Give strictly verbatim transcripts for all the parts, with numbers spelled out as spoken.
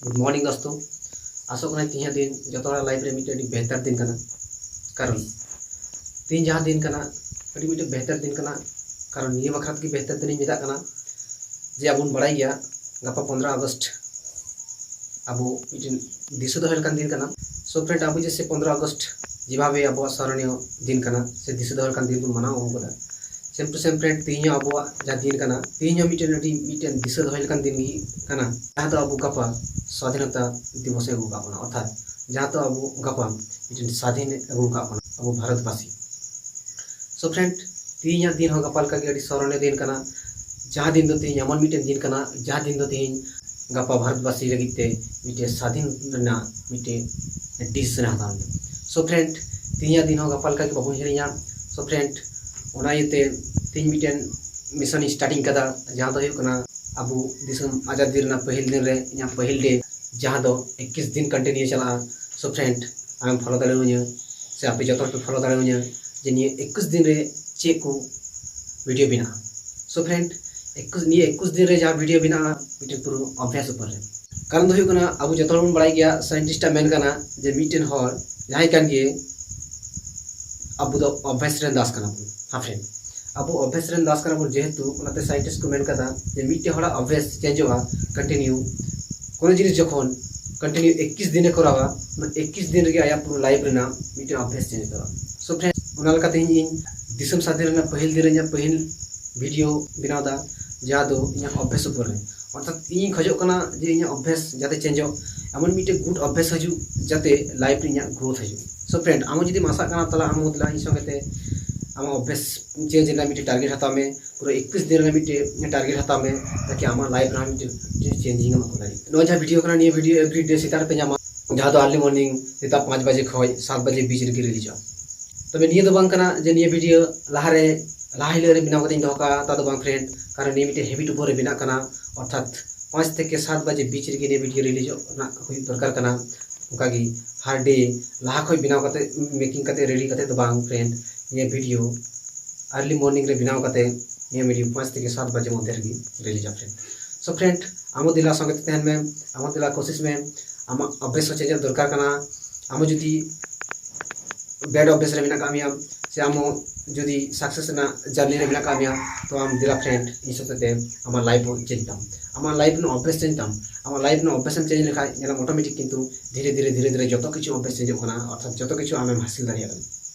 Good morning ᱫᱳᱥᱛᱳ, ᱟᱥᱚᱜ ᱠᱟᱱᱟ ᱛᱮᱦᱮᱧᱟᱜ ᱫᱤᱱ ᱡᱚᱛᱚ ᱦᱚᱲᱟᱜ ᱞᱟᱭᱤᱯᱷ ᱨᱮ ᱢᱤᱫᱴᱮᱱ ᱟᱹᱰᱤ ᱵᱮᱦᱛᱟᱨ ᱫᱤᱱ ᱠᱟᱱᱟ᱾ ᱠᱟᱨᱚᱱ ᱛᱮᱦᱮᱧ ᱡᱟᱦᱟᱸ ᱫᱤᱱ ᱠᱟᱱᱟ, ᱟᱹᱰᱤ ᱢᱤᱫᱴᱮᱱ ᱵᱮᱦᱛᱟᱨ ᱫᱤᱱ ᱠᱟᱱᱟ᱾ ᱠᱟᱨᱚᱱ ᱱᱤᱭᱟᱹ ᱵᱟᱠᱷᱨᱟ ᱛᱮᱜᱮ ᱵᱮᱦᱛᱟᱨ ᱫᱤᱱᱤᱧ ᱢᱮᱛᱟᱜ ᱠᱟᱱᱟ ᱡᱮ ᱟᱵᱚ ᱵᱚᱱ ᱵᱟᱲᱟᱭ ᱜᱮᱭᱟ ᱜᱟᱯᱟ ᱯᱚᱱᱫᱽᱨᱚ ᱟᱜᱚᱥᱴ ᱟᱵᱚ ᱢᱤᱫᱴᱮᱱ ᱫᱤᱥᱟᱹ ᱫᱚᱦᱚ ᱞᱮᱠᱟᱱ ᱫᱤᱱ ᱠᱟᱱᱟ᱾ So friend, ᱟᱵᱚ ᱡᱮᱥᱮ ᱯᱚᱱᱫᱽᱨᱚ ᱟᱜᱚᱥᱴ ᱡᱮᱵᱷᱟᱵᱮ ᱟᱵᱚᱣᱟᱜ ᱥᱚᱨᱚᱱᱤᱭᱚ ᱫᱤᱱ ᱠᱟᱱᱟ ᱥᱮ ᱫᱤᱥᱟᱹ ᱫᱚᱦᱚ ᱞᱮᱠᱟᱱ ᱫᱤᱱ ᱵᱚᱱ ᱢᱟᱱᱟᱣ ᱟᱹᱜᱩ ᱠᱟᱫᱟ, same to same friend, ᱛᱮᱦᱮᱧ ᱦᱚᱸ ᱟᱵᱚᱣᱟᱜ ᱡᱟᱦᱟᱸ ᱫᱤᱱ ᱠᱟᱱᱟ, ᱛᱮᱦᱮᱧ ᱦᱚᱸ ᱢᱤᱫᱴᱮᱱ ᱟᱹᱰᱤ ᱢᱤᱫᱴᱮᱱ ᱫᱤᱥᱟᱹ ᱫᱚᱦᱚ ᱞᱮᱠᱟᱱ ᱫᱤᱱ ᱜᱮ ᱠᱟᱱᱟ, ᱡᱟᱦᱟᱸ ᱫᱚ ᱟᱵᱚ ᱜᱟᱯᱟ ᱥᱟᱫᱷᱤᱱᱚᱛᱟ ᱫᱤᱵᱚᱥ ᱮ ᱟᱹᱜᱩ ᱠᱟᱜ ᱵᱚᱱᱟ, ᱚᱨᱛᱷᱟᱛ ᱡᱟᱦᱟᱸ ᱫᱚ ᱟᱵᱚ ᱜᱟᱯᱟ ᱢᱤᱫᱴᱮᱱ ᱥᱟᱫᱷᱤᱱ ᱮ ᱟᱹᱜᱩ ᱠᱟᱜ ᱵᱚᱱᱟ ᱟᱵᱚ ᱵᱷᱟᱨᱚᱛᱵᱟᱥᱤ᱾ So friend, ᱛᱮᱦᱮᱧᱟᱜ ᱫᱤᱱ ᱦᱚᱸ ᱜᱟᱯᱟ ᱞᱮᱠᱟᱜᱮ ᱟᱹᱰᱤ ᱥᱚᱨᱚᱱᱤᱭᱚ ᱫᱤᱱ ᱠᱟᱱᱟ, ᱡᱟᱦᱟᱸ ᱫᱤᱱ ᱫᱚ ᱛᱮᱦᱮᱧ ᱮᱢᱚᱱ ᱢᱤᱫᱴᱮᱱ ᱫᱤᱱ ᱠᱟᱱᱟ, ᱡᱟᱦᱟᱸ ᱫᱤᱱ ᱫᱚ ᱛᱮᱦᱮᱧ ᱜᱟᱯᱟ ᱵᱷᱟᱨᱚᱛᱵᱟᱥᱤ ᱞᱟᱹᱜᱤᱫ ᱛᱮ ᱢᱤᱫᱴᱮᱱ ᱥᱟᱫᱷᱤᱱ ᱨᱮᱱᱟᱜ ᱢᱤᱫᱴᱮᱱ decision ᱮ ᱦᱟᱛᱟᱣ ᱞᱮᱫᱟ᱾ So friend, ᱛᱮᱦᱮᱧᱟᱜ ᱫᱤᱱ ᱦᱚᱸ ᱜᱟᱯᱟ ᱞᱮᱠᱟᱜᱮ ᱵᱟᱵᱚᱱ ᱦᱤᱲᱤᱧᱟ᱾ So friend, ᱚᱱᱟ ᱤᱭᱟᱹᱛᱮ ᱛᱮᱦᱮᱧ ᱢᱤᱫᱴᱮᱱ mission ᱤᱧ starting ᱠᱟᱫᱟ, ᱡᱟᱦᱟᱸ ᱫᱚ ᱦᱩᱭᱩᱜ ᱠᱟᱱᱟ ᱟᱵᱚ ᱫᱤᱥᱚᱢ ᱟᱡᱟᱫᱤ ᱨᱮᱱᱟᱜ ᱯᱟᱹᱦᱤᱞ ᱫᱤᱱ ᱨᱮ ᱤᱧᱟᱹᱜ ᱯᱟᱹᱦᱤᱞ day, ᱡᱟᱦᱟᱸ ᱫᱚ ᱮᱠᱩᱥ ᱫᱤᱱ continue ᱪᱟᱞᱟᱜᱼᱟ᱾ So friend, ᱟᱢᱮᱢ follow ᱫᱟᱲᱮᱣᱟᱹᱧᱟ ᱥᱮ ᱟᱯᱮ ᱡᱚᱛᱚ ᱦᱚᱲ ᱯᱮ follow ᱫᱟᱲᱮᱣᱟᱹᱧᱟ ᱡᱮ ᱱᱤᱭᱟᱹ ᱮᱠᱩᱥ ᱫᱤᱱ ᱨᱮ ᱪᱮᱫ ᱠᱚ video ᱵᱮᱱᱟᱜᱼᱟ᱾ So friend, ᱮᱠᱩᱥ, ᱱᱤᱭᱟᱹ ᱮᱠᱩᱥ ᱫᱤᱱ ᱨᱮ ᱡᱟᱦᱟᱸ video ᱵᱮᱱᱟᱜᱼᱟ, ᱢᱤᱫᱴᱮᱱ ᱯᱩᱨᱟᱹ ᱚᱵᱷᱭᱟᱥ ᱩᱯᱚᱨ ᱨᱮ᱾ ᱠᱟᱨᱚᱱ ᱫᱚ ᱦᱩᱭᱩᱜ ᱠᱟᱱᱟ, ᱟᱵᱚ ᱡᱚᱛᱚ ᱦᱚᱲ ᱵᱚᱱ ᱵᱟᱲᱟᱭ ᱜᱮᱭᱟ, scientist ᱟᱜ ᱢᱮᱱ ᱠᱟᱱᱟ ᱡᱮ ᱢᱤᱫᱴᱮᱱ ᱦᱚᱲ ᱡᱟᱦᱟᱸᱭ ᱠᱟᱱ ᱜᱮ, ᱟᱵᱚ ᱫᱚ ᱚᱵᱷᱭᱟᱥ ᱨᱮᱱ ᱫᱟᱥ ᱠᱟᱱᱟ ᱵᱚᱱ᱾ ᱦᱮᱸ friend, ᱟᱵᱚ ᱚᱵᱷᱭᱟᱥ ᱨᱮᱱ ᱫᱟᱥ ᱠᱟᱱᱟ ᱵᱚᱱ, ᱡᱮᱦᱮᱛᱩ ᱚᱱᱟᱛᱮ scientist ᱠᱚ ᱢᱮᱱ ᱠᱟᱫᱟ ᱡᱮ ᱢᱤᱫᱴᱮᱱ ᱦᱚᱲᱟᱜ ᱚᱵᱷᱭᱟᱥ changeᱚᱜᱼᱟ continue᱾ ᱠᱳᱱᱳ ᱡᱤᱱᱤᱥ ᱡᱚᱠᱷᱚᱱ continue ᱮᱠᱩᱥ ᱫᱤᱱᱮ ᱠᱚᱨᱟᱣᱟ, ᱚᱱᱟ ᱮᱠᱩᱥ ᱫᱤᱱ ᱨᱮᱜᱮ ᱟᱭᱟᱜ ᱯᱩᱨᱟᱹ life ᱨᱮᱱᱟᱜ ᱢᱤᱫᱴᱮᱱ ᱚᱵᱷᱭᱟᱥ change ᱩᱛᱟᱹᱨᱚᱜᱼᱟ᱾ So friend, ᱚᱱᱟ ᱞᱮᱠᱟᱛᱮ ᱤᱧ, ᱤᱧ ᱫᱤᱥᱚᱢ ᱥᱟᱫᱷᱤᱱ ᱨᱮᱱᱟᱜ ᱯᱟᱹᱦᱤᱞ ᱫᱤᱱ ᱨᱮ ᱤᱧᱟᱹᱜ ᱯᱟᱹᱦᱤᱞ video ᱵᱮᱱᱟᱣ ᱮᱫᱟ, ᱡᱟᱦᱟᱸ ᱫᱚ ᱤᱧᱟᱹᱜ ᱚᱵᱷᱭᱟᱥ ᱩᱯᱚᱨ ᱨᱮ᱾ ᱚᱨᱛᱷᱟᱛ ᱤᱧᱤᱧ ᱠᱷᱚᱡᱚᱜ ᱠᱟᱱᱟ ᱡᱮ ᱤᱧᱟᱹᱜ ᱚᱵᱷᱭᱟᱥ ᱡᱟᱛᱮ changeᱚᱜ, ᱮᱢᱚᱱ ᱢᱤᱫᱴᱮᱱ good ᱚᱵᱷᱭᱟᱥ ᱦᱤᱡᱩᱜ ᱡᱟᱛᱮ life ᱨᱮ ᱤᱧᱟᱹᱜ growth ᱦᱤᱡᱩᱜ᱾ So friend, ᱟᱢ ᱦᱚᱸ ᱡᱩᱫᱤᱢ ᱟᱥᱟᱜ ᱠᱟᱱᱟ, ᱛᱟᱦᱚᱞᱮ ᱟᱢ ᱦᱚᱸ ᱫᱮᱞᱟ ᱤᱧ ᱥᱚᱸᱜᱮ ᱛᱮ ᱟᱢᱟᱜ ᱚᱵᱷᱭᱟᱥ change ᱨᱮᱱᱟᱜ ᱢᱤᱫᱴᱮᱱ target ᱦᱟᱛᱟᱣ ᱢᱮ, ᱯᱩᱨᱟᱹ ᱮᱠᱩᱥ ᱫᱤᱱ ᱨᱮᱱᱟᱜ ᱢᱤᱫᱴᱮᱱ target ᱦᱟᱛᱟᱣ ᱢᱮ, ᱛᱟᱠᱤ ᱟᱢᱟᱜ life ᱨᱮᱦᱚᱸ ᱢᱤᱫᱴᱮᱱ changing ᱮᱢ ᱟᱹᱜᱩ ᱫᱟᱲᱮᱭᱟᱜᱼᱟ᱾ ᱱᱚᱣᱟ ᱡᱟᱦᱟᱸ video ᱠᱟᱱᱟ, ᱱᱤᱭᱟᱹ video everyday ᱥᱮᱛᱟᱜ ᱨᱮᱯᱮ ᱧᱟᱢᱟ, ᱡᱟᱦᱟᱸ ᱫᱚ early morning ᱥᱮᱛᱟᱜ ᱯᱟᱸᱪ ᱵᱟᱡᱮ ᱠᱷᱚᱱ ᱥᱟᱛ ᱵᱟᱡᱮ ᱵᱤᱪ ᱨᱮᱜᱮ releaseᱚᱜᱼᱟ᱾ ᱛᱚᱵᱮ ᱱᱤᱭᱟᱹ ᱫᱚ ᱵᱟᱝ ᱠᱟᱱᱟ ᱡᱮ ᱱᱤᱭᱟᱹ video ᱞᱟᱦᱟᱨᱮ, ᱞᱟᱦᱟ ᱦᱤᱞᱳᱜ ᱨᱮ ᱵᱮᱱᱟᱣ ᱠᱟᱛᱮᱧ ᱫᱚᱦᱚ ᱠᱟᱜᱼᱟ, ᱛᱟ ᱫᱚ ᱵᱟᱝ friend, ᱠᱟᱨᱚᱱ ᱱᱤᱭᱟᱹ ᱢᱤᱫᱴᱮᱱ habit ᱩᱯᱚᱨ ᱨᱮ ᱵᱮᱱᱟᱜ ᱠᱟᱱᱟ, ᱚᱨᱛᱷᱟᱛ ᱯᱟᱸᱪ ᱛᱷᱮᱠᱮ ᱥᱟᱛ ᱵᱟᱡᱮ ᱵᱤᱪ ᱨᱮᱜᱮ ᱱᱤᱭᱟᱹ video releaseᱚᱜ ᱨᱮᱱᱟᱜ ᱦᱩᱭᱩᱜ ᱫᱚᱨᱠᱟᱨ ᱠᱟᱱᱟ᱾ ᱚᱱᱠᱟᱜᱮ ᱦᱟᱨ ᱰᱮ ᱞᱟᱦᱟ ᱠᱷᱚᱱ ᱵᱮᱱᱟᱣ ᱠᱟᱛᱮ, making ᱠᱟᱛᱮ, ready ᱠᱟᱛᱮ ᱫᱚ ᱵᱟᱝ friend, ᱱᱤᱭᱟᱹ video early morning ᱨᱮ ᱵᱮᱱᱟᱣ ᱠᱟᱛᱮ ᱱᱤᱭᱟᱹ video ᱯᱟᱸᱪ ᱛᱷᱮᱠᱮ ᱥᱟᱛ ᱵᱟᱡᱮ ᱢᱚᱫᱽᱫᱷᱮ ᱨᱮᱜᱮ releaseᱟ friend᱾ So friend, ᱟᱢ ᱦᱚᱸ ᱫᱮᱞᱟ ᱥᱚᱸᱜᱮ ᱛᱮ ᱛᱟᱦᱮᱱ ᱢᱮ, ᱟᱢ ᱦᱚᱸ ᱫᱮᱞᱟ ᱠᱳᱥᱤᱥ ᱢᱮ, ᱟᱢᱟᱜ ᱚᱵᱷᱭᱟᱥ ᱦᱚᱸ ᱪᱮᱧᱡᱚᱜ ᱫᱚᱨᱠᱟᱨ ᱠᱟᱱᱟ᱾ ᱟᱢ ᱦᱚᱸ ᱡᱩᱫᱤ ᱵᱮᱰ ᱚᱵᱷᱭᱟᱥ ᱨᱮ ᱢᱮᱱᱟᱜ ᱟᱠᱟᱫ ᱢᱮᱭᱟ, ᱥᱮ ᱟᱢ ᱦᱚᱸ ᱡᱩᱫᱤ ᱥᱟᱠᱥᱮᱥ ᱨᱮᱱᱟᱜ ᱡᱟᱨᱱᱤ ᱨᱮ ᱢᱮᱱᱟᱜ ᱟᱠᱟᱫ ᱢᱮᱭᱟ, ᱛᱚ ᱟᱢ ᱫᱮᱞᱟ ᱯᱷᱨᱮᱱᱰ, ᱤᱧ ᱥᱟᱶᱛᱮ ᱛᱮ ᱟᱢᱟᱜ ᱞᱟᱭᱤᱯᱷ ᱦᱚᱸ ᱪᱮᱧᱡᱽ ᱛᱟᱢ, ᱟᱢᱟᱜ ᱞᱟᱭᱤᱯᱷ ᱨᱮᱱᱟᱜ ᱚᱵᱷᱭᱟᱥ ᱪᱮᱧᱡᱽ ᱛᱟᱢ᱾ ᱟᱢᱟᱜ ᱞᱟᱭᱤᱯᱷ ᱨᱮᱱᱟᱜ ᱚᱵᱷᱭᱟᱥ ᱮᱢ ᱪᱮᱧᱡᱽ ᱞᱮᱠᱷᱟᱡ ᱧᱮᱞᱟᱢ ᱚᱴᱳᱢᱮᱴᱤᱠ ᱠᱤᱱᱛᱩ ᱫᱷᱤᱨᱮ ᱫᱷᱤᱨᱮ ᱫᱷᱤᱨᱮ ᱫᱷᱤᱨᱮ ᱡᱚᱛᱚ ᱠᱤᱪᱷᱩ ᱚᱵᱷᱭᱟᱥ ᱪᱮᱧᱡᱚᱜ ᱠᱟᱱᱟ, ᱚᱨᱛᱷᱟᱛ ᱡᱚᱛᱚ ᱠᱤᱪᱷᱩ ᱟᱢᱮᱢ ᱦᱟᱥᱤᱞ ᱫᱟᱲᱮᱭᱟᱜ ᱠᱟᱱᱟ᱾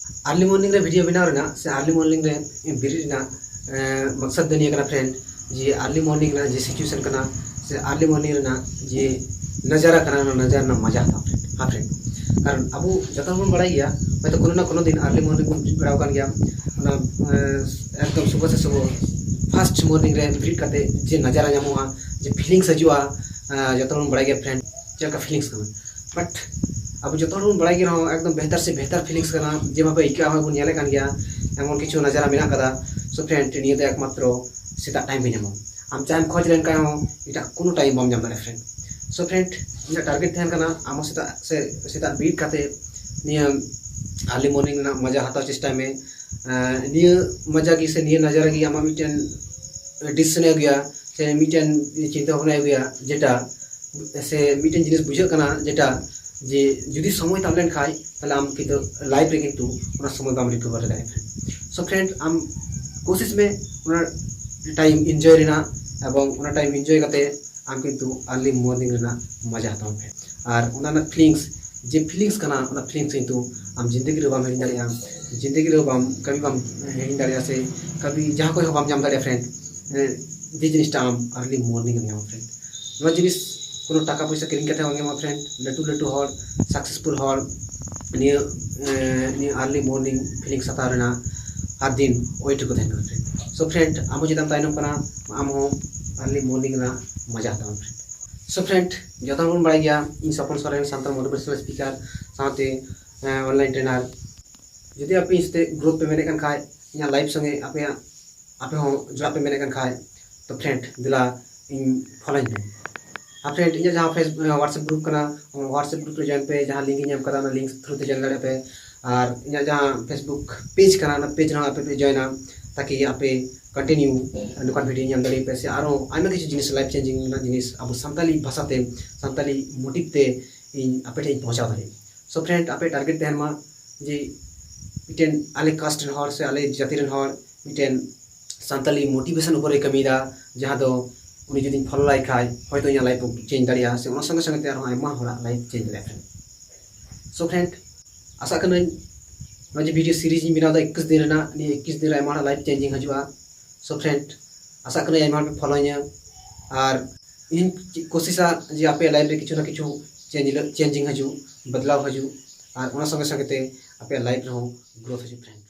ᱟᱨᱞᱤ ᱢᱚᱨᱱᱤᱝ ᱨᱮ ᱵᱷᱤᱰᱤᱭᱳ ᱵᱮᱱᱟᱣ ᱨᱮᱱᱟᱜ ᱥᱮ ᱟᱨᱞᱤ ᱢᱚᱨᱱᱤᱝ ᱨᱮ ᱵᱮᱨᱮᱫ ᱨᱮᱱᱟᱜ ᱢᱚᱠᱥᱚᱫ ᱫᱚ ᱱᱤᱭᱟᱹ ᱠᱟᱱᱟ ᱯᱷᱨᱮᱱᱰ, ᱡᱮ ᱟᱨᱞᱤ ᱢᱚᱨᱱᱤᱝ ᱨᱮᱱᱟᱜ ᱡᱮ ᱥᱤᱪᱩᱭᱮᱥᱚᱱ ᱠᱟᱱᱟ ᱥᱮ ᱟᱨᱞᱤ ᱢᱚᱨᱱᱤᱝ ᱨᱮᱱᱟᱜ ᱡᱮ ᱱᱟᱡᱟᱨᱟ ᱠᱟᱱᱟ, ᱚᱱᱟ ᱱᱟᱡᱟᱨᱟ ᱨᱮᱱᱟᱜ ᱢᱚᱡᱟ ᱦᱟᱛᱟᱣ ᱯᱷᱨᱮᱱᱰ᱾ ᱦᱮᱸ ᱯᱷᱨᱮᱱᱰ, ᱠᱟᱨᱚᱱ ᱟᱵᱚ ᱡᱚᱛᱚ ᱦᱚᱲ ᱵᱚᱱ ᱵᱟᱲᱟᱭ ᱜᱮᱭᱟ, ᱦᱚᱭᱛᱳ ᱠᱳᱱᱳ ᱱᱟ ᱠᱳᱱᱳ ᱫᱤᱱ ᱟᱨᱞᱤ ᱢᱚᱨᱱᱤᱝ ᱵᱚᱱ ᱵᱮᱨᱮᱫ ᱵᱟᱲᱟᱣ ᱟᱠᱟᱱ ᱜᱮᱭᱟ, ᱚᱱᱟ ᱮᱠᱫᱚᱢ ᱥᱩᱵᱚ ᱥᱮ ᱥᱩᱵᱚ ᱯᱷᱟᱥᱴ ᱢᱚᱨᱱᱤᱝ ᱨᱮ ᱵᱮᱨᱮᱫ ᱠᱟᱛᱮ ᱡᱮ ᱱᱟᱡᱟᱨᱟ ᱧᱟᱢᱚᱜᱼᱟ, ᱡᱮ ᱯᱷᱤᱞᱤᱝᱥ ᱦᱤᱡᱩᱜᱼᱟ, ᱡᱚᱛᱚ ᱦᱚᱲ ᱵᱚᱱ ᱵᱟᱲᱟᱭ ᱜᱮᱭᱟ ᱯᱷᱨᱮᱱᱰ ᱪᱮᱫ ᱞᱮᱠᱟ ᱯᱷᱤᱞᱤᱝᱥ ᱠᱟᱱᱟ᱾ ᱵᱟᱴ ᱟᱵᱚ ᱡᱚᱛᱚ ᱦᱚᱲ ᱵᱚᱱ ᱵᱟᱲᱟᱭ ᱜᱮ ᱨᱮᱦᱚᱸ ᱮᱠᱫᱚᱢ ᱵᱮᱦᱛᱟᱨ ᱥᱮ ᱵᱮᱦᱛᱟᱨ ᱯᱷᱤᱞᱤᱝᱥ ᱠᱟᱱᱟ, ᱡᱮᱵᱷᱟᱵᱮ ᱟᱹᱭᱠᱟᱹᱜᱼᱟ ᱦᱚᱸ ᱵᱚᱱ ᱧᱮᱞᱮᱫ ᱠᱟᱱ ᱜᱮᱭᱟ, ᱮᱢᱚᱱ ᱠᱤᱪᱷᱩ ᱱᱟᱡᱟᱨᱟ ᱢᱮᱱᱟᱜ ᱠᱟᱫᱟ᱾ So ᱯᱷᱨᱮᱱᱰ, ᱱᱤᱭᱟᱹ ᱫᱚ ᱮᱠᱢᱟᱛᱨᱚ ᱥᱮᱛᱟᱜ ᱴᱟᱭᱤᱢ ᱜᱮ ᱧᱟᱢᱚᱜᱼᱟ᱾ ᱟᱢ ᱪᱟᱭᱮᱢ ᱠᱷᱚᱡᱽ ᱞᱮᱱᱠᱷᱟᱱ ᱦᱚᱸ ᱮᱴᱟᱜ ᱠᱳᱱᱳ ᱴᱟᱭᱤᱢ ᱵᱟᱢ ᱧᱟᱢ ᱫᱟᱲᱮᱭᱟᱜᱼᱟ ᱯᱷᱨᱮᱱᱰ᱾ So ᱯᱷᱨᱮᱱᱰ, ᱤᱧᱟᱹᱜ ᱴᱟᱨᱜᱮᱴ ᱛᱟᱦᱮᱱ ᱠᱟᱱᱟ ᱟᱢ ᱦᱚᱸ ᱥᱮᱛᱟᱜ ᱥᱮ ᱥᱮᱛᱟᱜ ᱵᱮᱨᱮᱫ ᱠᱟᱛᱮ ᱱᱤᱭᱟᱹ ᱟᱨᱞᱤ ᱢᱚᱨᱱᱤᱝ ᱨᱮᱱᱟᱜ ᱢᱚᱡᱟ ᱦᱟᱛᱟᱣ ᱪᱮᱥᱴᱟᱭ ᱢᱮ᱾ ᱱᱤᱭᱟᱹ ᱢᱚᱡᱟ ᱜᱮ ᱥᱮ ᱱᱤᱭᱟᱹ ᱱᱟᱡᱟᱨᱟ ᱜᱮ ᱟᱢᱟᱜ ᱢᱤᱫᱴᱮᱱ ᱰᱤᱥᱤᱥᱚᱱ ᱮ ᱟᱹᱜᱩᱭᱟ ᱥᱮ ᱢᱤᱫᱴᱮᱱ ᱪᱤᱱᱛᱟᱹ ᱵᱷᱟᱵᱽᱱᱟᱭ ᱟᱹᱜᱩᱭᱟ, ᱡᱮᱴᱟ ᱥᱮ ᱢᱤᱫᱴᱮᱱ ᱡᱤᱱᱤᱥ ᱵᱩᱡᱷᱟᱹᱜ ᱠᱟᱱᱟ, ᱡᱮᱴᱟ ᱡᱮ ᱡᱩᱫᱤ ᱥᱚᱢᱚᱭ ᱛᱟᱵ ᱞᱮᱱᱠᱷᱟᱱ, ᱛᱟᱦᱞᱮ ᱟᱢ ᱠᱤᱱᱛᱩ ᱞᱟᱭᱤᱯᱷ ᱨᱮ ᱠᱤᱱᱛᱩ ᱚᱱᱟ ᱥᱚᱢᱚᱭ ᱵᱟᱢ ᱨᱤᱠᱚᱵᱷᱟᱨ ᱫᱟᱲᱮᱭᱟᱜᱼᱟ᱾ So ᱯᱷᱨᱮᱱᱰ, ᱟᱢ ᱠᱳᱥᱤᱥ ᱢᱮ ᱚᱱᱟ ᱴᱟᱭᱤᱢ ᱤᱱᱡᱚᱭ ᱨᱮᱱᱟᱜ, ᱮᱵᱚᱝ ᱚᱱᱟ ᱴᱟᱭᱤᱢ ᱤᱱᱡᱚᱭ ᱠᱟᱛᱮ ᱟᱢ ᱠᱤᱱᱛᱩ ᱟᱨᱞᱤ ᱢᱚᱨᱱᱤᱝ ᱨᱮᱱᱟᱜ ᱢᱚᱡᱟ ᱦᱟᱛᱟᱣ ᱢᱮ᱾ ᱟᱨ ᱚᱱᱟ ᱨᱮᱱᱟᱜ ᱯᱷᱤᱞᱤᱝᱥ, ᱡᱮ ᱯᱷᱤᱞᱤᱝᱥ ᱠᱟᱱᱟ, ᱚᱱᱟ ᱯᱷᱤᱞᱤᱝᱥ ᱠᱤᱱᱛᱩ ᱟᱢ ᱡᱤᱱᱫᱮᱜᱤ ᱨᱮ ᱵᱟᱢ ᱦᱤᱲᱤᱧ ᱫᱟᱲᱮᱭᱟᱜᱼᱟ, ᱡᱤᱱᱫᱮᱜᱤ ᱨᱮ ᱵᱟᱢ ᱠᱟᱹᱢᱤ ᱵᱟᱢ ᱦᱤᱲᱤᱧ ᱫᱟᱲᱮᱭᱟᱜᱼᱟ, ᱥᱮ ᱠᱟᱹᱢᱤ ᱡᱟᱦᱟᱸ ᱠᱚᱨᱮ ᱦᱚᱸ ᱵᱟᱢ ᱧᱟᱢ ᱫᱟᱲᱮᱭᱟᱜᱼᱟ ᱯᱷᱨᱮᱱᱰ᱾ ᱡᱮ ᱡᱤᱱᱤᱥᱴᱟ ᱟᱢ ᱟᱨᱞᱤ ᱢᱚᱨᱱᱤᱝ ᱨᱮ ᱧᱟᱢᱟ ᱯᱷᱨᱮᱱᱰ᱾ ᱱᱚᱣᱟ ᱡᱤᱱᱤᱥ ᱠᱳᱱᱳ ᱴᱟᱠᱟ ᱯᱚᱭᱥᱟ ᱠᱤᱨᱤᱧ ᱠᱟᱛᱮ ᱵᱟᱝ ᱧᱟᱢᱚᱜᱼᱟ ᱯᱷᱨᱮᱱᱰ᱾ ᱞᱟᱹᱴᱩ ᱞᱟᱹᱴᱩ ᱦᱚᱲ, ᱥᱟᱠᱥᱮᱥᱯᱷᱩᱞ ᱦᱚᱲ ᱱᱤᱭᱟᱹ ᱱᱤᱭᱟᱹ ᱟᱨᱞᱤ ᱢᱚᱨᱱᱤᱝ ᱯᱷᱤᱞᱤᱝᱥ ᱦᱟᱛᱟᱣ ᱨᱮᱱᱟᱜ ᱦᱟᱨ ᱫᱤᱱ ᱳᱭᱮᱴ ᱨᱮᱠᱚ ᱛᱟᱦᱮᱱ ᱠᱟᱱᱟ ᱯᱷᱨᱮᱱᱰ᱾ So ᱯᱷᱨᱮᱱᱰ, ᱟᱢ ᱦᱚᱸ ᱪᱮᱫᱟᱜ ᱮᱢ ᱛᱟᱭᱱᱚᱢ ᱠᱟᱱᱟ? ᱟᱢ ᱦᱚᱸ ᱟᱨᱞᱤ ᱢᱚᱨᱱᱤᱝ ᱨᱮᱱᱟᱜ ᱢᱚᱡᱟ ᱦᱟᱛᱟᱣ ᱢᱮ ᱯᱷᱨᱮᱱᱰ᱾ So ᱯᱷᱨᱮᱱᱰ, ᱡᱚᱛᱚ ᱦᱚᱲ ᱵᱚᱱ ᱵᱟᱲᱟᱭ ᱜᱮᱭᱟ, ᱤᱧ ᱥᱚᱯᱚᱱ ᱥᱚᱨᱮᱱ, ᱥᱟᱱᱛᱟᱲ ᱢᱳᱴᱤᱵᱷᱮᱥᱚᱱᱟᱞ ᱥᱯᱤᱠᱟᱨ ᱥᱟᱶᱛᱮ ᱚᱱᱞᱟᱭᱤᱱ ᱴᱨᱮᱱᱟᱨ᱾ ᱡᱩᱫᱤ ᱟᱯᱮ ᱤᱧ ᱥᱟᱛᱮ ᱜᱨᱳᱛᱷ ᱯᱮ ᱢᱮᱱᱮᱫ ᱠᱟᱱ ᱠᱷᱟᱡ, ᱤᱧᱟᱹᱜ ᱞᱟᱭᱤᱯᱷ ᱥᱚᱸᱜᱮ ᱟᱯᱮᱭᱟᱜ ᱟᱯᱮ ᱦᱚᱸ ᱡᱚᱲᱟᱜ ᱯᱮ ᱢᱮᱱᱮᱫ ᱠᱟᱱ ᱠᱷᱟᱡ, ᱛᱚ ᱯᱷᱨᱮᱱᱰ, ᱫᱮᱞᱟ ᱤᱧ ᱯᱷᱚᱞᱳᱧ ᱯᱮ᱾ ᱟᱨ ᱯᱷᱨᱮᱱᱰ, ᱤᱧᱟᱹᱜ ᱡᱟᱦᱟᱸ ᱯᱷᱮᱥ WhatsApp ᱜᱨᱩᱯ ᱠᱟᱱᱟ, WhatsApp ᱜᱨᱩᱯ ᱨᱮ ᱡᱚᱭᱮᱱ ᱯᱮ, ᱡᱟᱦᱟᱸ ᱞᱤᱝᱠ ᱤᱧ ᱮᱢ ᱠᱟᱫᱟ, ᱚᱱᱟ ᱞᱤᱝᱠ ᱛᱷᱨᱩ ᱛᱮ ᱡᱚᱭᱮᱱ ᱫᱟᱲᱮᱭᱟᱜᱼᱟ ᱯᱮ᱾ ᱟᱨ ᱤᱧᱟᱹᱜ ᱡᱟᱦᱟᱸ ᱯᱷᱮᱥᱵᱩᱠ ᱯᱮᱡᱽ ᱠᱟᱱᱟ, ᱚᱱᱟ ᱯᱮᱡᱽ ᱨᱮᱦᱚᱸ ᱟᱯᱮ ᱯᱮ ᱡᱚᱭᱮᱱᱟ᱾ ᱛᱟᱠᱤ ᱟᱯᱮ continue ᱱᱚᱝᱠᱟᱱ video ᱧᱟᱢ ᱫᱟᱲᱮᱭᱟᱜ ᱯᱮ, ᱥᱮ ᱟᱨᱚ ᱟᱭᱢᱟ ᱠᱤᱪᱷᱩ ᱡᱤᱱᱤᱥ life changing ᱨᱮᱱᱟᱜ ᱡᱤᱱᱤᱥ ᱟᱵᱚ ᱥᱟᱱᱛᱟᱞᱤ ᱵᱷᱟᱥᱟ ᱛᱮ, ᱥᱟᱱᱛᱟᱞᱤ motive ᱛᱮ ᱤᱧ ᱟᱯᱮ ᱴᱷᱮᱱ ᱤᱧ ᱯᱚᱦᱚᱸᱪᱟᱣ ᱫᱟᱲᱮᱭᱟᱜᱼᱟ᱾ So friend, ᱟᱯᱮ target ᱛᱟᱦᱮᱱ ᱢᱟ ᱡᱮ ᱢᱤᱫᱴᱮᱱ ᱟᱞᱮ caste ᱨᱮᱱ ᱦᱚᱲ ᱥᱮ ᱟᱞᱮ ᱡᱟᱹᱛᱤ ᱨᱮᱱ ᱦᱚᱲ ᱢᱤᱫᱴᱮᱱ ᱥᱟᱱᱛᱟᱞᱤ motivation ᱩᱯᱚᱨᱮ ᱠᱟᱹᱢᱤᱭᱮᱫᱟ, ᱡᱟᱦᱟᱸ ᱫᱚ ᱩᱱᱤ ᱡᱩᱫᱤᱧ follow ᱞᱟᱭ ᱠᱷᱟᱡ ᱦᱚᱭᱛᱳ ᱤᱧᱟᱹᱜ life change ᱫᱟᱲᱮᱭᱟᱜᱼᱟ, ᱥᱮ ᱚᱱᱟ ᱥᱚᱸᱜᱮ ᱥᱚᱸᱜᱮ ᱛᱮ ᱟᱨᱦᱚᱸ ᱟᱭᱢᱟ ᱦᱚᱲᱟᱜ life change ᱫᱟᱲᱮᱭᱟᱜᱼᱟ friend᱾ So friend, ᱟᱥᱟᱜ ᱠᱟᱹᱱᱟᱹᱧ ᱱᱚᱣᱟ ᱡᱮ video series ᱤᱧ ᱵᱮᱱᱟᱣ ᱮᱫᱟ ᱮᱠᱩᱥ ᱫᱤᱱ ᱨᱮᱱᱟᱜ, ᱱᱤᱭᱟᱹ ᱮᱠᱩᱥ ᱫᱤᱱ ᱨᱮ ᱟᱭᱢᱟ ᱦᱚᱲᱟᱜ life changing ᱦᱤᱡᱩᱜᱼᱟ᱾ So friend, ᱟᱥᱟᱜ ᱠᱟᱹᱱᱟᱹᱧ ᱟᱭᱢᱟ ᱦᱚᱲ ᱯᱮ follow ᱤᱧᱟ, ᱟᱨ ᱤᱧ ᱠᱳᱥᱤᱥᱟ ᱡᱮ ᱟᱯᱮᱭᱟᱜ life ᱨᱮ ᱠᱤᱪᱷᱩ ᱱᱟ ᱠᱤᱪᱷᱩ change, changing ᱦᱤᱡᱩᱜ, ᱵᱚᱫᱞᱟᱣ ᱦᱤᱡᱩᱜ, ᱟᱨ ᱚᱱᱟ ᱥᱚᱸᱜᱮ ᱥᱚᱸᱜᱮ ᱛᱮ ᱟᱯᱮᱭᱟᱜ life ᱨᱮᱦᱚᱸ growth ᱦᱤᱡᱩᱜ friend᱾